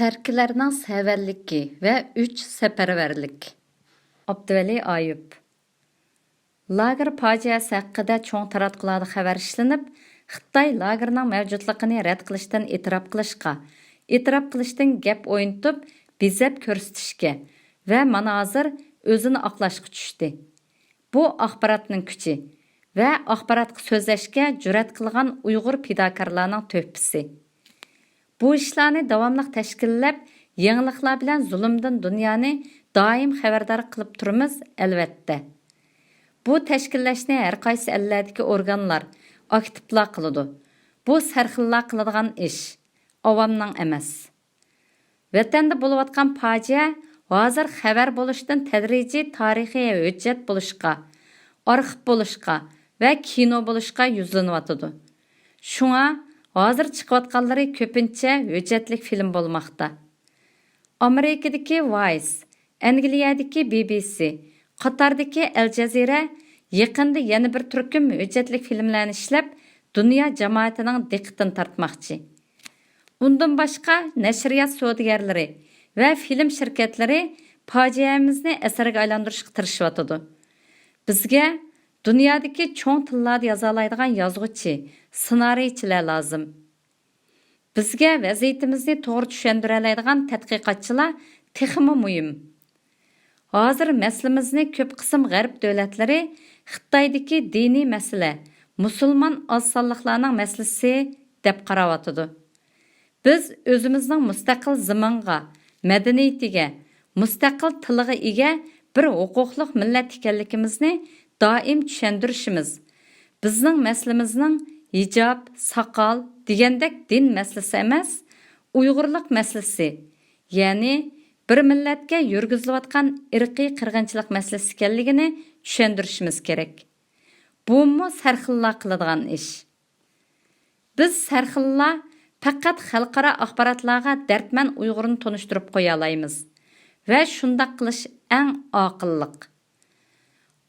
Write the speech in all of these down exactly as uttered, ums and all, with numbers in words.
سەركىلەرنىڭ سەۋەنلىكى ۋە ئۈچ سەپەرۋەرلىك. ئابدۇۋەلى ئايۇپ. لاگېر پاجىئەسى ھەققىدە چوڭ تاراتقۇلاردا خەۋەر ئىشلىنىپ، خىتاي لاگېرنىڭ مەۋجۇتلۇقىنى رەت قىلىشتىن ئېتىراپ قىلىشقا، ئېتىراپ قىلىشتىن گەپ ئوينىتىپ، بېزەپ كۆرسىتىشكە ۋە مانا ھازىر ئۆزىنى ئاقلاشقا چۈشتى. بۇ ئاخباراتنىڭ كۈچى ۋە ئاخباراتقا سۆزلەشكە جۈرئەت قىلغان ئۇيغۇر پىداكارلارنىڭ تۆھپىسى. بۇ ئىشلارنى داۋاملىق تەشكىللەپ، يېڭىلىقلار بىلەن زۇلۇمدىن دۇنيانى دائىم خەۋەردار قىلىپ تۇرىمىز، ئەلۋەتتە. بۇ تەشكىللەشنى ھەر قايسى ئەللەردىكى ئورگانلار ئاكتىپلا قىلىدۇ. بۇ سەرخىللار قىلىدىغان ئىش، ئاۋامنىڭ ئەمەس. ۋەتەندە بولۇۋاتقان پاجىئە ھازىر خەۋەر بولۇشتىن تەدرىجىي تارىخىي ھۆججەت بولۇشقا، ئارخىپ بولۇشقا ۋە كىنو بولۇشقا يۈزلىنىۋاتىدۇ. شۇڭا ھازىر چىقىۋاتقانلىرى كۆپىنچە ھۆججەتلىك فىلىم بولماقتا. ئامېرىكىدىكى ۋايس، ئەنگلىيەدىكى بى بى سى، قاتاردىكى ئەل جەزىرە يېقىندا يەنە بىر تۈركۈم ھۆججەتلىك فىلىملەرنى ئىشلەپ، دۇنيا جامائىتىنىڭ دىققىتىنى تارتماقچى. ئۇندىن باشقا، نەشرىيات سودىگەرلىرى ۋە فىلىم شىركەتلىرى پاجىئەمىزنى ئەسەرگە ئايلاندۇرۇشقا تىرىشىۋاتىدۇ. بىزگە دۇنيادىكى چوڭ تىللاردا يازالايدىغان يازغۇچى، سېنارىيچىلەر لازىم. بىزگە ۋەزىيىتىمىزنى توغرا چۈشەندۈرەلەيدىغان تەتقىقاتچىلار تېخىمۇ مۇھىم. ھازىر مەسىلىمىزنى كۆپ قىسىم غەرب دۆلەتلىرى خىتايدىكى دىنىي مەسىلە، مۇسۇلمان ئاز سانلىقلارنىڭ مەسىلىسى دەپ قاراۋاتىدۇ. بىز ئۆزىمىزنىڭ مۇستەقىل زېمىنغا، مەدەنىيىتىگە، مۇستەقىل تىلىغا ئىگە بىر ھوقۇقلۇق مىللەت ئىكەنلىكىمىزنى دائىم چۈشەندۈرۈشىمىز، بىزنىڭ مەسىلىمىزنىڭ ھىجاب، ساقال دېگەندەك دىن مەسىلىسى ئەمەس، ئۇيغۇرلۇق مەسىلىسى، يەنى بىر مىللەتكە يۈرگۈزۈلۈۋاتقان ئىرقىي قىرغىنچىلىق مەسىلىسى ئىكەنلىكىنى چۈشەندۈرۈشىمىز كېرەك. بۇمۇ سەرخىللار قىلىدىغان ئىش. بىز سەرخىللار پەقەت خەلقئارا ئاخباراتلارغا دەردمەن ئۇيغۇرنى تونۇشتۇرۇپ قويالايمىز ۋە شۇنداق قىلىش ئەڭ ئاقىللىق.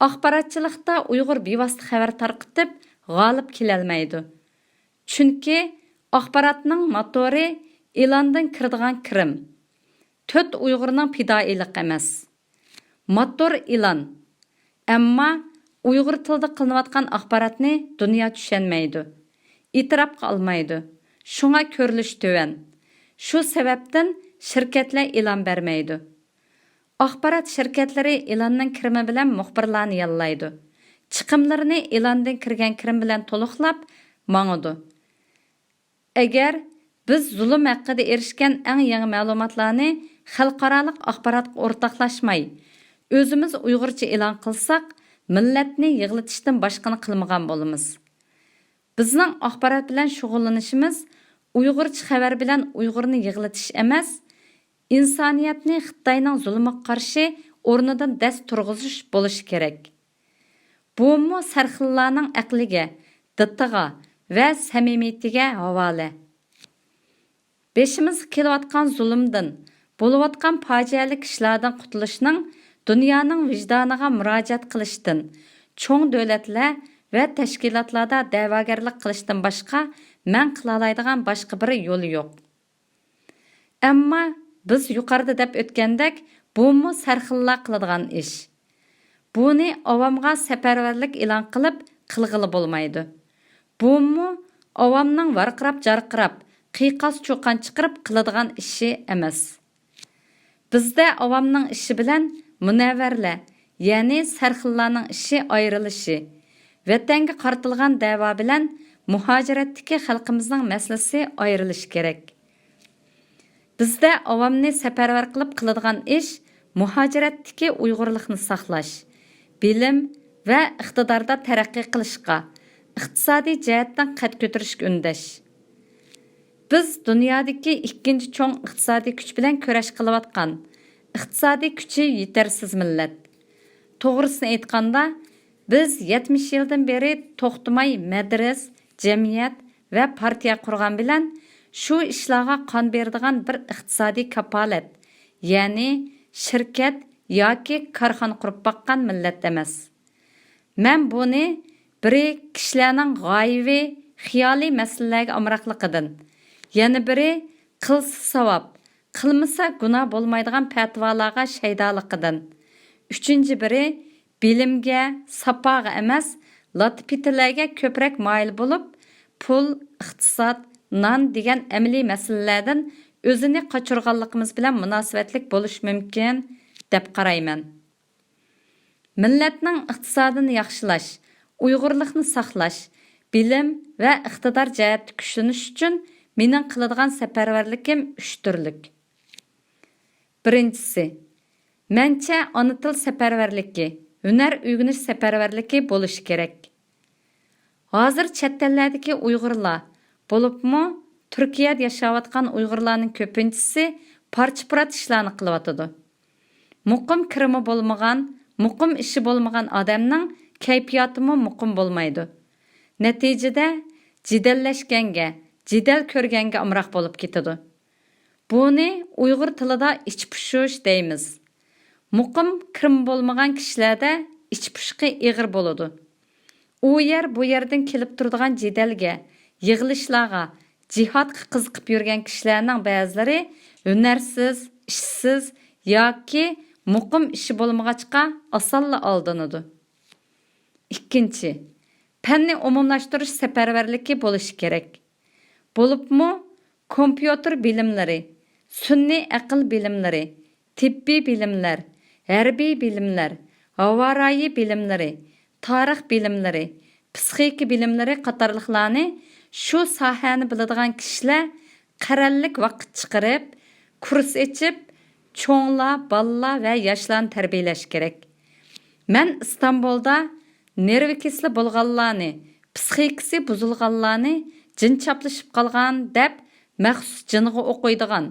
ئاخباراتچىلىقتا ئۇيغۇر بىۋاسىتە خەۋەر تارقىتىپ غالىب كېلەلمەيدۇ. چۈنكى ئاخباراتنىڭ موتورى ئېلاندىن كىرىدىغان كىرىم. تۆت ئۇيغۇرنىڭ پىدائىيلىقى ئەمەس. موتور ئېلان. ئەمما ئۇيغۇر تىلىدا قىلىنىۋاتقان ئاخباراتنى دۇنيا چۈشەنمەيدۇ، ئېتىراپقا ئالمايدۇ. شۇڭا كۆرۈلۈشى تۆۋەن. شۇ سەۋەبتىن شىركەتلەر ئېلان بەرمەيدۇ. ئاخبارات شىركەتلىرى ئېلاننىڭ كىرىمى بىلەن مۇخبىرلارنى ياللايدۇ. چىقىملىرىنى ئېلاندىن كىرگەن كىرىم بىلەن تولۇقلاپ ماڭىدۇ. ئەگەر بىز زۇلۇم ھەققىدە ئېرىشكەن ئەڭ يېڭى مەلۇماتلارنى خەلقئارالىق ئاخباراتقا ئورتاقلاشماي، ئۆزىمىز ئۇيغۇرچە ئېلان قىلساق، مىللەتنى يىغلىتىشتىن باشقىنى قىلمىغان بولىمىز. بىزنىڭ ئاخبارات بىلەن شۇغۇللىنىشىمىز ئۇيغۇرچە خەۋەر بىلەن ئۇيغۇرنى يىغلىتىش ئەمەس، ئىنسانىيەتنى خىتاينىڭ زۇلۇمىغا قارشى ئورنىدىن دەس تۇرغۇزۇش بولۇشى كېرەك. بۇمۇ سەرخىللارنىڭ ئەقلىگە، دىتىغا ۋە سەمىمىيىتىگە ھاۋالە. بېشىمىزغا كېلىۋاتقان زۇلۇمدىن، بولۇۋاتقان پاجىئەلىك ئىشلاردىن قۇتۇلۇشنىڭ دۇنيانىڭ ۋىجدانىغا مۇراجىئەت قىلىشتىن، چوڭ دۆلەتلەر ۋە تەشكىلاتلاردا دەۋاگەرلىك قىلىشتىن باشقا مەن قىلالايدىغان باشقا بىر يولى يوق. ئەمما بىز يۇقىرىدا دەپ ئۆتكەندەك، بۇمۇ سەرخىللار قىلىدىغان ئىش. بۇنى ئاۋامغا سەپەرۋەرلىك ئېلان قىلىپ قىلغىلى بولمايدۇ. بۇمۇ ئاۋامنىڭ ۋارقىراپ-جارقىراپ، قىيقاس-چۇقان چىقىرىپ قىلىدىغان ئىشى ئەمەس. بىزدە ئاۋامنىڭ ئىشى بىلەن مۇنەۋۋەرلەر، يەنى سەرخىللارنىڭ ئىشى ئايرىلىشى، ۋەتەنگە قارىتىلغان دەۋا بىلەن مۇھاجىرەتتىكى خەلقىمىزنىڭ مەسىلىسى ئايرىلىشى كېرەك. بىزدە ئاۋامنى سەپەرۋەر قىلىپ قىلىدىغان ئىش مۇھاجىرەتتىكى ئۇيغۇرلۇقنى ساقلاش، بىلىم ۋە ئىقتىداردا تەرەققىي قىلىشقا، ئىقتىسادىي جەھەتتىن قەد كۆتۈرۈشكە ئۈندەش. بىز دۇنيادىكى ئىككىنچى چوڭ ئىقتىسادىي كۈچ بىلەن كۈرەش قىلىۋاتقان ئىقتىسادىي كۈچى يېتەرسىز مىللەت. توغرىسىنى ئېيتقاندا، بىز يەتمىش يىلدىن بېرى توختىماي مەدرىس، جەمئىيەت ۋە پارتىيە قۇرغان بىلەن شۇ ئىشلارغا قان بېرىدىغان بىر ئىقتىسادىي كاپالەت، يەنى شىركەت ياكى كارخانا قۇرۇپ باققان مىللەت ئەمەس. مەن بۇنى بىرى كىشىلەرنىڭ غايىۋى خىيالىي مەسىلىلەرگە ئامراقلىقىدىن، يەنە بىرى قىلسا ساۋاب، قىلمىسا گۇناھ بولمايدىغان پەتىۋالارغا شەيدالىقىدىن. ئۈچىنچى بىرى، بىلىمگە، ساپاغا ئەمەس، لاتا-پىتىلەرگە كۆپرەك مايىل بولۇپ، پۇل، ئىقتىساد، نان دېگەن ئەمەلىي مەسىلىلەردىن ئۆزىنى قاچۇرغانلىقىمىز بىلەن مۇناسىۋەتلىك بولۇشى مۇمكىن، دەپ قارايمەن. مىللەتنىڭ ئىقتىسادىنى ياخشىلاش، ئۇيغۇرلۇقنى ساقلاش، بىلىم ۋە ئىقتىدار جەھەتتە كۈچلىنىش ئۈچۈن مېنىڭ قىلىدىغان سەپەرۋەرلىكىم ئۈچ تۈرلۈك. بىرىنچىسى، مەنچە ئانا تىل سەپەرۋەرلىكى، ھۈنەر ئۆگىنىش سەپەرۋەرلىكى بولۇشى كېرەك. ھازىر چەت ئەللەردىكى ئۇيغۇرلار، بولۇپمۇ تۈركىيەدە ياشاۋاتقان ئۇيغۇرلارنىڭ كۆپىنچىسى پارچە-پۇرات ئىشلارنى قىلىۋاتىدۇ. مۇقىم كىرىمى بولمىغان، مۇقىم ئىشى بولمىغان ئادەمنىڭ كەيپىياتىمۇ مۇقىم بولمايدۇ. نەتىجىدە، جېدەللەشكەنگە، جېدەل كۆرگەنگە ئامراق بولۇپ كېتىدۇ. بۇنى ئۇيغۇر تىلىدا ئىچ پۇشۇش دەيمىز. مۇقىم كىرىمى بولمىغان كىشىلەردە ئىچ پۇشۇقى ئېغىر بولىدۇ. ئۇ يەر، بۇ يەردىن كېلىپ تۇرىدىغان جېدەلگە، يىغىلىشلارغا، جىھادقا قىزىقىپ يۈرگەن كىشىلەرنىڭ بەزىلىرى ھۈنەرسىز، ئىشسىز ياكى مۇقىم ئىشى بولمىغاچقا ئاسانلا ئالدىنىدۇ. ئىككىنچى، پەننى ئومۇملاشتۇرۇش سەپەرۋەرلىكى بولۇشى كېرەك. بولۇپمۇ كومپيۇتېر بىلىملىرى، سۈنئىي ئەقىل بىلىملىرى، تېببىي بىلىملەر، ھەربىي بىلىملەر، ھاۋارايى بىلىملىرى، تارىخ بىلىملىرى، پسىخىكا بىلىملىرى قاتارلىقلارنى شۇ ساھەنى بىلىدىغان كىشىلەر قەرەللىك ۋاقىت چىقىرىپ، كۇرس ئېچىپ، چوڭلار، بالىلار ۋە ياشلارنى تەربىيەلەش كېرەك. مەن ئىستانبۇلدا نېرۋا كېسىلى بولغانلارنى، پسىخىكىسى بۇزۇلغانلارنى جىن چاپلىشىپ قالغان دەپ مەخسۇس جىنغا ئوق ئۇيىدىغان،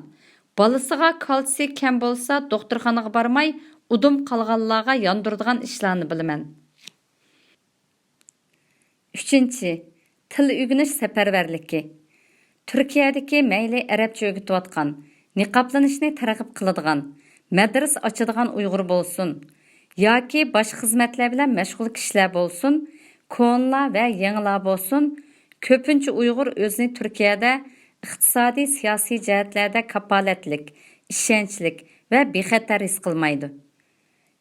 بالىسىغا كالتسىي كەم بولسا دوختۇرخانىغا بارماي ئۇدۇم قالغانلارغا ياندۇرىدىغان ئىشلارنى بىلىمەن. ئۈچىنچى، تىل ئۆگىنىش سەپەرۋەرلىكى. تۈركىيەدىكى مەيلى ئەرەبچە ئۆگىتىۋاتقان، نىقابلىنىشنى تەرغىب قىلىدىغان، مەدرىسە ئاچىدىغان ئۇيغۇر بولسۇن ياكى باشقا خىزمەتلەر بىلەن مەشغۇل كىشىلەر بولسۇن، كونىلار ۋە يېڭىلار بولسۇن، كۆپىنچە ئۇيغۇر ئۆزىنى تۈركىيەدە ئىقتىسادىي، سىياسىي جەھەتلەردە كاپالەتلىك، ئىشەنچلىك ۋە بىخەتەر ھېس قىلمايدۇ.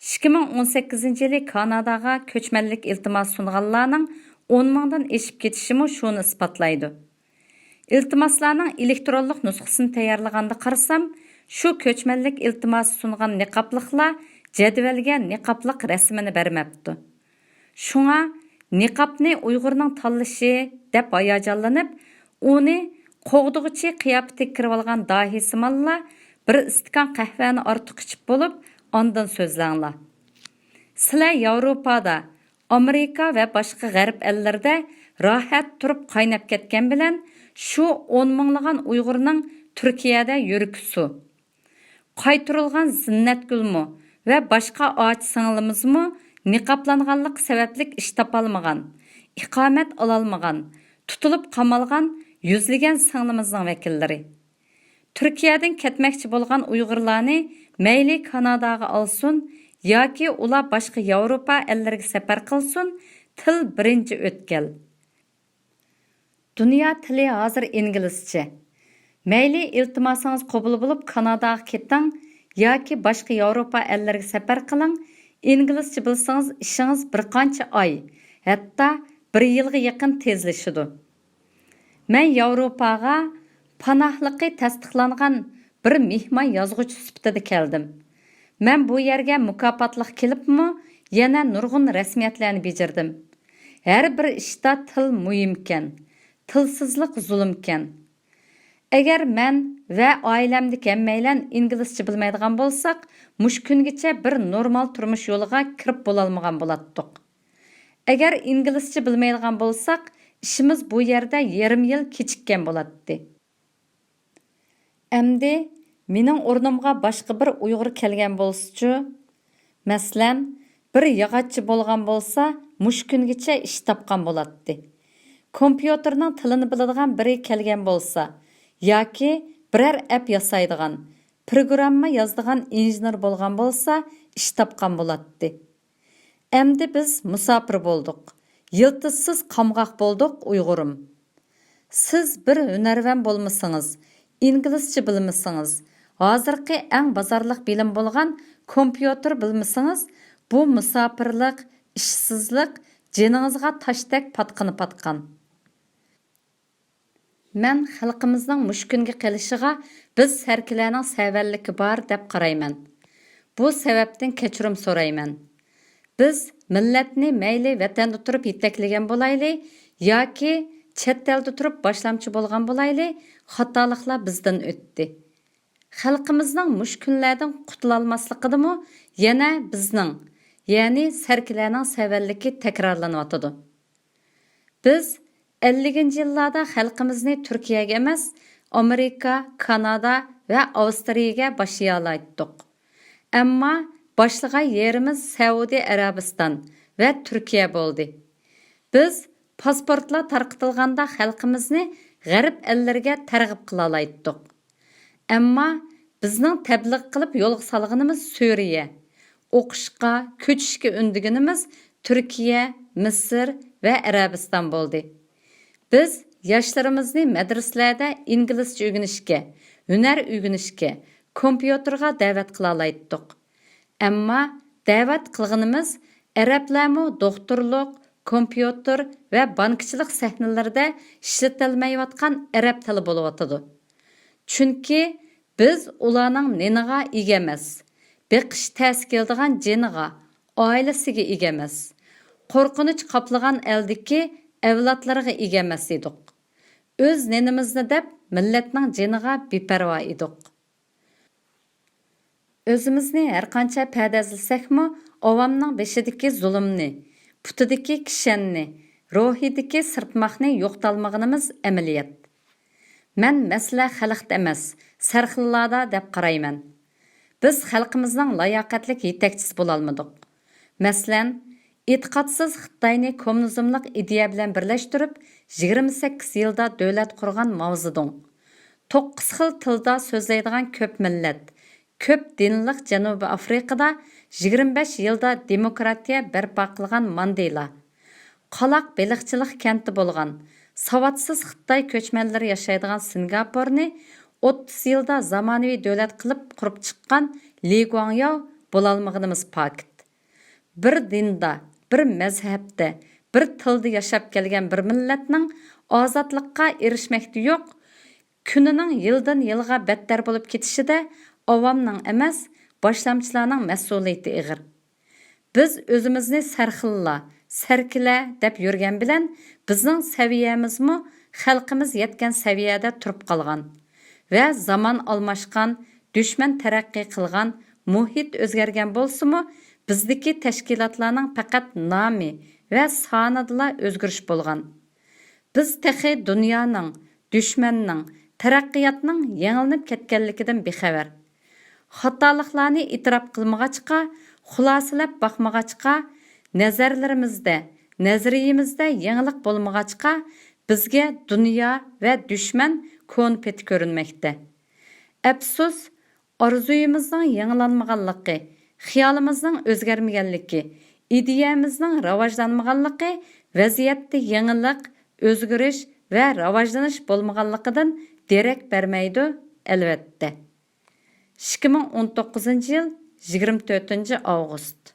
ئىككى مىڭ ئون سەككىزىنچى يىلى كاناداغا كۆچمەنلىك ئىلتىماسى سۇنغانلارنىڭ ئون مىڭدىن ئېشىپ كېتىشىمۇ شۇنى ئىسپاتلايدۇ. ئىلتىماسلارنىڭ ئېلېكترونلۇق نۇسخىسىنى تەييارلىغاندا قارىسام، شۇ كۆچمەنلىك ئىلتىماسى سۇنغان نىقابلىقلار جەدۋەلگە نىقابلىق رەسىمىنى بەرمەپتۇ. شۇڭا نىقابنى ئۇيغۇرنىڭ تاللىشى دەپ ھاياجانلىنىپ، ئۇنى قوغدىغۇچى قىياپىتىگە كىرىۋالغان داھىيسىمانلا بىر ئىستىكان قەھۋەنى ئارتۇق ئىچىپ بولۇپ، ئاندىن سۆزلەڭلار. سىلەر ياۋروپادا، ئامېرىكا ۋە باشقا غەرب ئەللىرىدە راھەت تۇرۇپ قايناپ كەتكەن بىلەن، شۇ ئون مىڭلىغان ئۇيغۇرنىڭ تۈركىيەدە يۈرىكى سۇ. قايتۇرۇلغان زىننەتگۈلمۇ ۋە باشقا ئاچا سىڭلىمىزمۇ نىقابلانغانلىقى سەۋەبلىك ئىش تاپالمىغان، ئىقامەت ئالالمىغان، تۇتۇلۇپ قامالغان يۈزلىگەن سىڭلىمىزنىڭ ۋەكىللىرى. تۈركىيەدىن كەتمەكچى بولغان ئۇيغۇرلارنى مەيلى كاناداغا ئالسۇن ياكى ئۇلار باشقا ياۋروپا ئەللىرىگە سەپەر قىلسۇن، تىل بىرىنچى ئۆتكەل. دۇنيا تىلى ھازىر ئىنگلىزچە. مەيلى ئىلتىماسىڭىز قوبۇل بولۇپ كاناداغا كېتىڭ ياكى باشقا ياۋروپا ئەللىرىگە سەپەر قىلىڭ، ئىنگلىزچە بىلسىڭىز ئىشىڭىز بىر قانچە ئاي، ھەتتا بىر يىلغا يېقىن تېزلىشىدۇ. مەن ياۋروپاغا پاناھلىقى تەستىقلانغان بىر مېھمان يازغۇچى سۈپىتىدە كەلدىم. مەن بۇ يەرگە مۇكاپاتلىق كېلىپمۇ يەنە نۇرغۇن رەسمىيەتلەرنى بېجىردىم. ھەر بىر ئىشتا تىل مۇھىمكەن. تىلسىزلىق زۇلۇمكەن. ئەگەر مەن ۋە ئائىلەمدىكى ھەممەيلەن ئىنگلىزچە بىلمەيدىغان بولساق، مۇشۇ كۈنگىچە بىر نورمال تۇرمۇش يولىغا كىرىپ بولالمىغان بولاتتۇق. ئەگەر ئىنگلىزچە بىلمەيدىغان بولساق، ئىشىمىز بۇ يەردە يېرىم يىل كېچىككەن بولاتتى. ئەمدى مېنىڭ ئورنۇمغا باشقا بىر ئۇيغۇر كەلگەن بولسىچۇ؟ مەسىلەن، بىر ياغاچچى بولغان بولسا، مۇشۇ كۈنگىچە ئىش تاپقان بولاتتى. كومپيۇتېرنىڭ تىلىنى بىلىدىغان بىرى كەلگەن بولسا ياكى بىرەر ئەپ ياسايدىغان، پروگرامما يازىدىغان ئىنژېنېر بولغان بولسا، ئىش تاپقان بولاتتى. ئەمدى بىز مۇساپىر بولدۇق. يىلتىزسىز قامغاق بولدۇق، ئۇيغۇرۇم. سىز بىر ھۈنەرۋەن بولمىسىڭىز، ئىنگلىزچە بىلمىسىڭىز، ھازىرقى ئەڭ بازارلىق بىلىم بولغان كومپيۇتېر بىلمىسىڭىز، بۇ مۇساپىرلىق، ئىشسىزلىق جېنىڭىزغا تاشتەك پاتقىنى پاتقان. مەن خەلقىمىزنىڭ مۇشۇ كۈنگە قېلىشىغا بىز سەركىلەرنىڭ سەۋەنلىكى بار دەپ قارايمەن. بۇ سەۋەبتىن كەچۈرۈم سورايمەن. بىز مىللەتنى مەيلى ۋەتەندە تۇرۇپ يېتەكلىگەن بولايلى ياكى چەت ئەلدە تۇرۇپ باشلامچى بولغان بولايلى، خاتالىقلار بىزدىن ئۆتتى. خەلقىمىزنىڭ مۇشۇ كۈنلەردىن قۇتۇلالماسلىقىدىمۇ يەنە بىزنىڭ، يەنى سەركىلەرنىڭ سەۋەنلىكى تەكرارلىنىۋاتىدۇ. بىز ئەللىكىنچى يىللاردا خەلقىمىزنى تۈركىيەگە ئەمەس، ئامېرىكا، كانادا ۋە ئاۋسترىيەگە باشلىيالايتتۇق. ئەمما باشلىغان يېرىمىز سەئۇدى ئەرەبىستان ۋە تۈركىيە بولدى. بىز پاسپورتلار تارقىتىلغاندا خەلقىمىزنى غەرب ئەللىرىگە تەرغىب قىلالايتتۇق. ئەمما بىزنىڭ تەبلىغ قىلىپ يولغا سالغىنىمىز سۈرىيە، ئوقۇشقا، كۆچۈشكە ئۈندىگىنىمىز تۈركىيە، مىسىر ۋە ئەرەبىستان بولدى. بىز ياشلىرىمىزنى مەدرىسىلەردە ئىنگلىزچە ئۆگىنىشكە، ھۈنەر ئۆگىنىشكە، كومپيۇتېرغا دەۋەت قىلالايتتۇق. ئەمما دەۋەت قىلغىنىمىز ئەرەبلەرمۇ دوختۇرلۇق، كومپيۇتېر ۋە بانكىچىلىق سەھنىلىرىدە ئىشلىتەلمەيۋاتقان ئەرەب تىلى بولۇۋاتىدۇ. چۈنكى بىز ئۇلارنىڭ نېنىغا ئىگە ئەمەس، بېقىش تەس كېلىدىغان جېنىغا، ئائىلىسىگە ئىگە ئەمەس، قورقۇنچ قاپلىغان ئەلدىكى ئەۋلادلىرىغا ئىگە ئەمەس ئىدۇق. ئۆز نېنىمىزنى دەپ مىللەتنىڭ جېنىغا بىپەرۋا ئىدۇق. ئۆزىمىزنى ھەرقانچە پەردازلىسەكمۇ، ئاۋامنىڭ بېشىدىكى زۇلۇمنى، پۇتىدىكى كىشەننى، روھىدىكى سىرتماقنى يوقىتالمىغىنىمىز ئەمەلىيەت. مەن مەسىلە خەلقتە ئەمەس، سەرخىللاردا دەپ قارايمەن. بىز خەلقىمىزنىڭ لاياقەتلىك يېتەكچىسى بولالمىدۇق. مەسىلەن، ئېتىقادسىز خىتاينى كوممۇنىزملىق ئىدىيە بىلەن بىرلەشتۈرۈپ، يىگىرمە سەككىز يىلدا دۆلەت قۇرغان ماۋزېدۇڭ، توققۇز خىل تىلدا سۆزلەيدىغان كۆپ مىللەت، كۆپ دىنلىق جەنۇبىي ئافرىقىدا يىگىرمە بەش يىلدا دېموكراتىيە بەرپا قىلغان ماندېلا، قالاق بېلىقچىلىق كەنتى بولغان، ساۋاتسىز خىتاي كۆچمەنلىرى ياشايدىغان سىنگاپورنى ئوتتۇز يىلدا زامانىۋى دۆلەت قىلىپ قۇرۇپ چىققان لى گۇاڭياۋ بولالمىغىنىمىز پاكىت. بىر دىندا، بىر مەزھەپتە، بىر تىلدا ياشاپ كەلگەن بىر مىللەتنىڭ ئازادلىققا ئېرىشمەكتە يوق، كۈنىنىڭ يىلدىن يىلغا بەتتەر بولۇپ كېتىشىدە ئاۋامنىڭ ئەمەس، باشلامچىلارنىڭ مەسئۇلىيىتى ئېغىر. بىز ئۆزىمىزنى سەرخىللار، سەركىلەر دەپ يۈرگەن بىلەن، بىزنىڭ سەۋىيەمىزمۇ خەلقىمىز يەتكەن سەۋىيەدە تۇرۇپ قالغان ۋە زامان ئالماشقان، دۈشمەن تەرەققىي قىلغان، مۇھىت ئۆزگەرگەن بولسىمۇ، بىزدىكى تەشكىلاتلارنىڭ پەقەت نامى ۋە سانىدىلا ئۆزگىرىش بولغان. بىز تېخى دۇنيانىڭ، دۈشمەننىڭ، تەرەققىياتنىڭ يېڭىلىنىپ كەتكەنلىكىدىن بىخەۋەر. خاتالىقلارنى ئېتىراپ قىلمىغاچقا، خۇلاسىلەپ باقمىغاچقا، نەزەرلىرىمىزدە، نەزەرىيىمىزدە يېڭىلىق بولمىغاچقا، بىزگە دۇنيا ۋە دۈشمەن كونا پېتى كۆرۈنمەكتە. ئەپسۇس، ئارزۇيىمىزنىڭ يېڭىلانمىغانلىقى، خىيالىمىزنىڭ ئۆزگەرمىگەنلىكى، ئىدىيەمىزنىڭ راۋاجلانمىغانلىقى ۋەزىيەتتە يېڭىلىق، ئۆزگىرىش ۋە راۋاجلىنىش بولمىغانلىقىدىن دېرەك بەرمەيدۇ، ئەلۋەتتە. ئىككى مىڭ ئون توققۇزىنچى يىل، يىگىرمە تۆتىنچى ئاۋغۇست.